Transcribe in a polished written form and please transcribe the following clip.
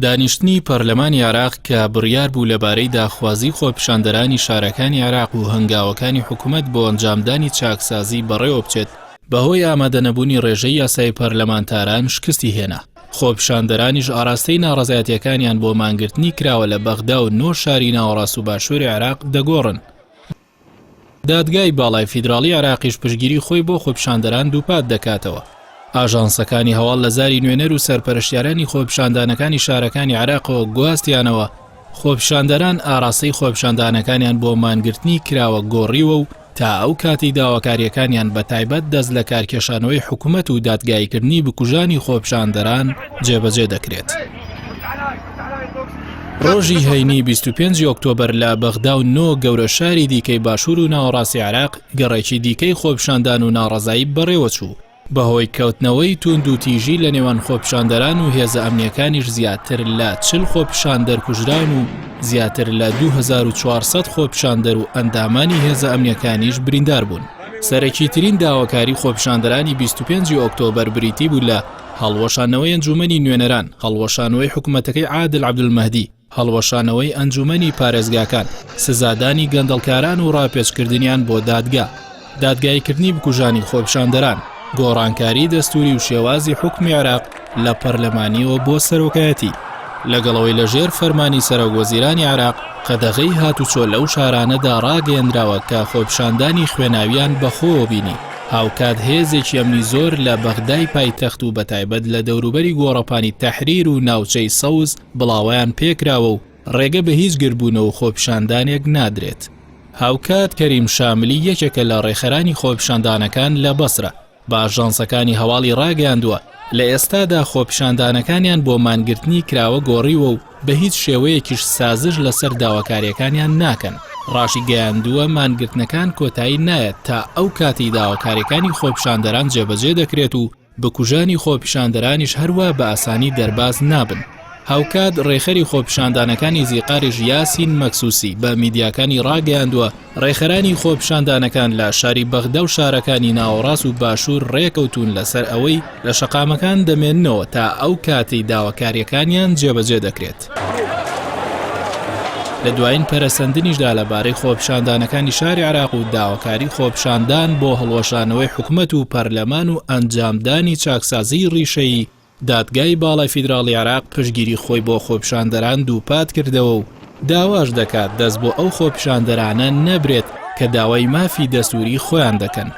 دانیشتنی پەرلەمانی عێراق کە بڕیار بوو لەبارەی داخوازی خۆپیشاندەرانی شارەکانی عێراق و هەنگاوەکانی حکومەت بۆ ئەنجامدانی چاکسازی بەڕێوەبچێت، بەهۆی ئامادەنەبوونی ڕێژەی یاسایی پەرلەمانتاران شکستی هێنا. خۆپیشاندەرانیش ئاراستەی ناڕەزایەتیەکانیان بۆ مانگرتنی کراوە لە بەغدا و نۆ شاری ناوەڕاست و باشووری عێراق دەگۆڕن. دادگای باڵای فیدراڵی عێراقیش پشتگیری خۆی بۆ خۆپیشاندەران دووپات دەکاتەوە. ئاژانسەکانی هەواڵ لە زاری نوێنەر و سەرپەرشتیارانی خۆپیشاندانەکانی شارەکانی عێراقەوە گواستیانەوە، خۆپیشاندەران ئاراستەی خۆپیشاندانەکانیان بۆ مانگرتنی کراوە گۆڕیوە و تا ئەو کاتەی داواکارییەکانیان بە تایبەت دەست لەکارکێشانەوەی حکومەت و دادگاییکردنی بکوژانی خۆپیشاندەران جێبەجێ دەکرێت. ڕۆژی هەینی 25 ئۆکتۆبەر لە بەغدا و نۆ گەورە شاری دیکەی باشوور و ناوەڕاستی عێراق گەڕێکی دیکەی خۆپیشاندان و ناڕەزایی بەڕێوەچوو. بەهۆی کەوتنەوەی تووندوتیژی لە نێوان خۆپیشاندەران و هێزە ئەمنییەکانیش زیاتر لە 40 خۆپیشاندەر کوژراون و زیاتر لە 2400 خۆپیشاندەر و ئەندامانی هێزە ئەمنییەکانیش بریندار بوون. سەرەکیترین داواکاری خۆپیشاندەرانی 25 ئۆکتۆبەر بریتی بوو لە هەڵوەشاندنەوەی ئەنجوومەنی نوێنەران، هەڵوەشانەوەی حکومەتەکەی عادل عەبدولمەهدی، هەڵوەشانەوەی ئەنجوومەنی پارێزگاکان، سزادانی گەندەڵکاران و ڕاپێچکردنیان بۆ دادگا، دادگاییکردنی بکوژانی خۆپیشاندەران، گۆڕانکاری دەستووری و شێوازی حوکمی عێراق لە پەرلەمانییەوە بۆ سەرۆکایەتی. لەگەڵ ئەوەی لەژێر فەرمانی سەرۆکوەزیرانی عێراق قەدەغەی هاتوچۆ لەو شارانەدا ڕاگەیەنراوە کە خۆپیشاندانی خوێناویان بەخۆوە بینی، هاوکات هێزێکی ئەمنی زۆر لە بەغدای پایتەخت و بەتایبەت لە دەوروبەری گۆڕەپانی تەحریر و ناوچەی سەوز بڵاوەیان پێکراوە و ڕێگە بە هیچ گردبوونەوە و خۆپیشاندانێک نادرێت. هاوکات کەریم شاملی یەکێکە لە ڕێکخەرانی خۆپیشاندانەکان لە بەسرە، بە ئاژانسەکانی هەواڵی ڕاگەیاندووە، لە ئێستادا خۆپیشاندانەکانیان بۆ مانگرتنی کراوە گۆڕیوە و بە هیچ شێوەیەکیش سازش لەسەر داواکارییەکانیان ناکەن. ڕاشیگەیاندووە، مانگرتنەکان کۆتایی نایەت تا ئەو کاتەی داواکارییەکانی خۆپیشاندەران جێبەجێ دەکرێت و بکوژانی خۆپیشاندەرانیش هەروا بە ئاسانی دەرباز نابن. هاوکات ڕێکخەری خۆپیشاندانەکانی زیقاریش یاسین مەکسوسی بە میدیاکانی ڕاگەیاندووە، ڕێکخەرانی خۆپیشاندانەکان لە شاری بەغدا و شارەکانی ناوەڕاست و باشوور ڕێکەوتوون لەسەر ئەوەی لە شەقامەکان دەمێننەوە تا ئەو کاتەی داواکارییەکانیان جێبەجێ دەکرێت. لە دوایین پەرەسەندنیشدا لەبارەی خۆپیشاندانەکانی شاری عێراق و داواکاری خۆپیشاندان بۆ هەڵوەشانەوەی حکومەت و پەرلەمان و ئەنجامدانی چاکسازیی ڕیشەیی، دادگای باڵای فیدراڵی عێراق پشتگیری خۆی بۆ خۆپیشاندەران دووپات کردەوە و داواش دەکات دەست بۆ ئەو خۆپیشاندەرانە نەبرێت کە داوای مافی دەستووری خۆیان دەکەن.